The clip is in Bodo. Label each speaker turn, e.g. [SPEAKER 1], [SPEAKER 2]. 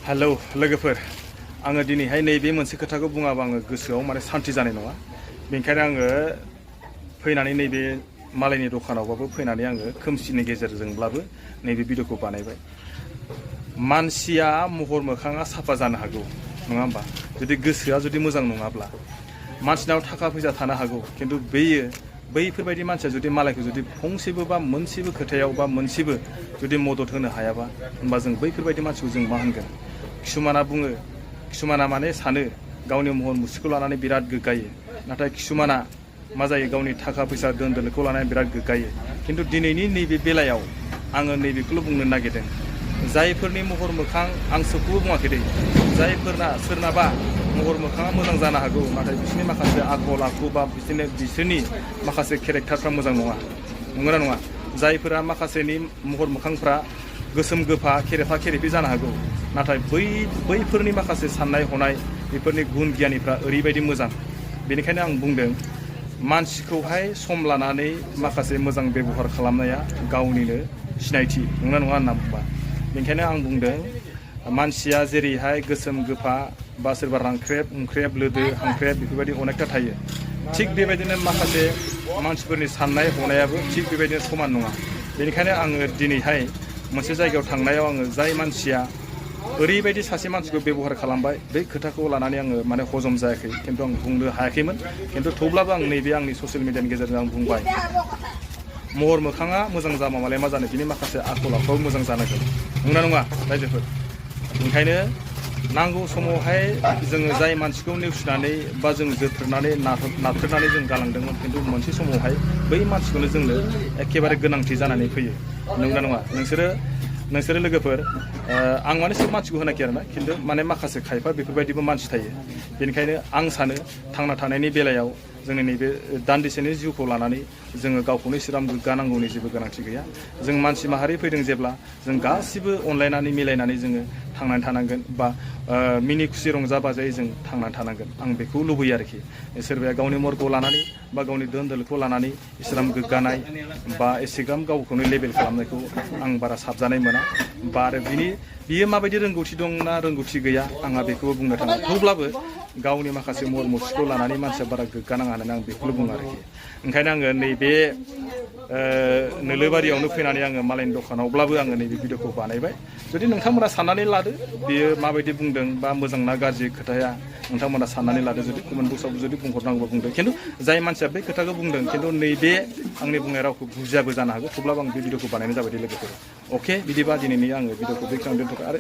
[SPEAKER 1] हेलौ लोगोफोर आङो दिनैहाय नैबे मोनसे खोथाखौ बुङाबा आङो गोसोआव माने सान्ति जानाय नङा बेनिखायनो आङो फैनानै नैबे मालायनि दखानावबाबो फैनानै आङो खोमसिनि गेजेरजोंब्लाबो नैबे भिडिअखौ बानायबाय मानसिया महर मोखाङा साफा जानो हागौ नङा होमबा जुदि गोसोआ जुदि मोजां नङाब्ला मानसिनाव थाखा फैसा थानो हागौ खिन्थु बैफोरबायदि मानसिया जुदि मालायखौ जुदि फंसेबो बा मोनसेबो खोथायाव बा मोनसेबो जुदि मदद होनो हायाबा होनबा जों बैफोरबायदि मानसिखौ जों मा होनगोन किसुमाना बुङो किसुमाना माने सानो गावनि महर मुस्रिखौ लानानै बिराद गोग्गायो नाथाय किसुमाना मा जायो गावनि थाखा फैसा दोन दोनखौ लानानै बिराद गोग्गायो खिन्थु दिनैनि नैबे बेलायाव आङो नैबेखौल' बुंनो नागिरदों जायफोरनि महर मोखां आं सोबखौबो बुङाखै दे जायफोरना सोरनाबा महर मोखाङा मोजां जानो हागौ नाथाय बिसोरनि माखासे आखल आखु बा बिसोरनि माखासे केरेक्टारफ्रा मोजां नङा नंगौना नङा जायफोरा माखासेनि महर मोखांफ्रा गोसोम गोफा खेरेफा खेरेफि जानो हागौ नाथाय बैफोरनि माखासे साननाय हनाय बेफोरनि गुन गियानिफ्रा ओरैबायदि मोजां बेनिखायनो आं बुंदों मानसिखौहाय सम लानानै माखासे मोजां बेबहार खालामनाया गावनिनो सिनायथि नंगौना नङा होनना बुंबा बेनिखायनो आं बुंदों मानसिया जेरैहाय गोसोम गोफा बा सोरबा रांख्रेब उंख्रेब लोदो हांख्रेब बेफोरबायदि अनेकथा थायो थिग बेबायदिनो माखासे मानसिफोरनि साननाय हनायाबो थिग बेबायदिनो समान नङा बेनिखायनो आङो दिनैहाय मोनसे जायगायाव थांनायाव आङो जाय मानसिया ओरैबायदि सासे मानसिखौ बेबहार खालामबाय बे खोथाखौ लानानै आङो माने हजम जायाखै खिन्थु आं बुंनो हायाखैमोन खिन्थु थेवब्लाबो आं नैबे आंनि ससियेल मिडियानि गेजेरजों आं बुंबाय महर मोखाङा मोजां जामा मालाय मा जानो बिनि माखासे आखल आखुआबो मोजां जानांगोन नंगौना नङा रायजोफोर ओंखायनो नांगौ समावहाय जोङो जाय मानसिखौ नेवसिनानै बा जों जोथ्रोदनानै नाथ्रोदनानै जों गालांदोंमोन खिन्थु मोनसे समावहाय बै मानसिखौनो जोंनो एखेबारे गोनांथि जानानै फैयो नंगौना नङा नोंसोरो लोगोफोर आं माने सोब मानसिखौ होनाखै आरोना खिन्थु माने माखासे खायफा बेफोरबायदिबो मानसि थायो बेनिखायनो आं सानो थांना थानायनि बेलायाव जोंनि नैबे दान्दिसेनि जिउखौ लानानै जोङो गावखौनो इसिबां गोग्गानांगौनि जेबो गोनांथि गैया जों मानसि माहारि फैदों जेब्ला जों गासिबो अनलायनानै मिलायनानै जोङो थांनानै थानांगोन बा मिनि खुसि रंजा बाजायै जों थांनानै थानांगोन आं बेखौ लुबैयो आरोखि सोरबाया गावनि महरखौ लानानै बा गावनि दोन दोलखौ लानानै इसिबां गोग्गानाय बा एसेग्राम गावखौनो लेबेल खालामनायखौ आं बारा साबजानाय मोना बा आरो बियो माबायदि रोंगौथि दं ना रोंगौथि गैया आंहा बेखौबो बुंनो थाङा थेवब्लाबो गावनि माखासे महर मुस्रिखौ लानानै मानसिया बारा गोग्गानाङा होननानै आं बेखौल' बुङो आरोखि ओंखायनो आङो नैबे नोलोबारियावनो फैनानै आङो मालायनि दखानावब्लाबो आङो नैबे भिडिअखौ बानायबाय जुदि नोंथांमोना साननानै लादो बियो माबायदि बुंदों बा मोजां ना गाज्रि खोथाया नोंथांमोना साननानै लादो जुदि कमेन्ट बक्सआव जुदि बुंहरनांगौबा बुंदों खिन्थु जाय मानसिया बे खोथाखौ बुंदों खिन्थु नैबे आंनि बुंनाय रावखौ बुजियाबो जानो हागौ थेवब्लाबो आं बे भिडिअखौ बानायनाय जाबाय दे लोगोफोर अके बिदिबा दिनैनि आङो भिडिअखौ बेखिनियावनो दोनथ'बाय आरो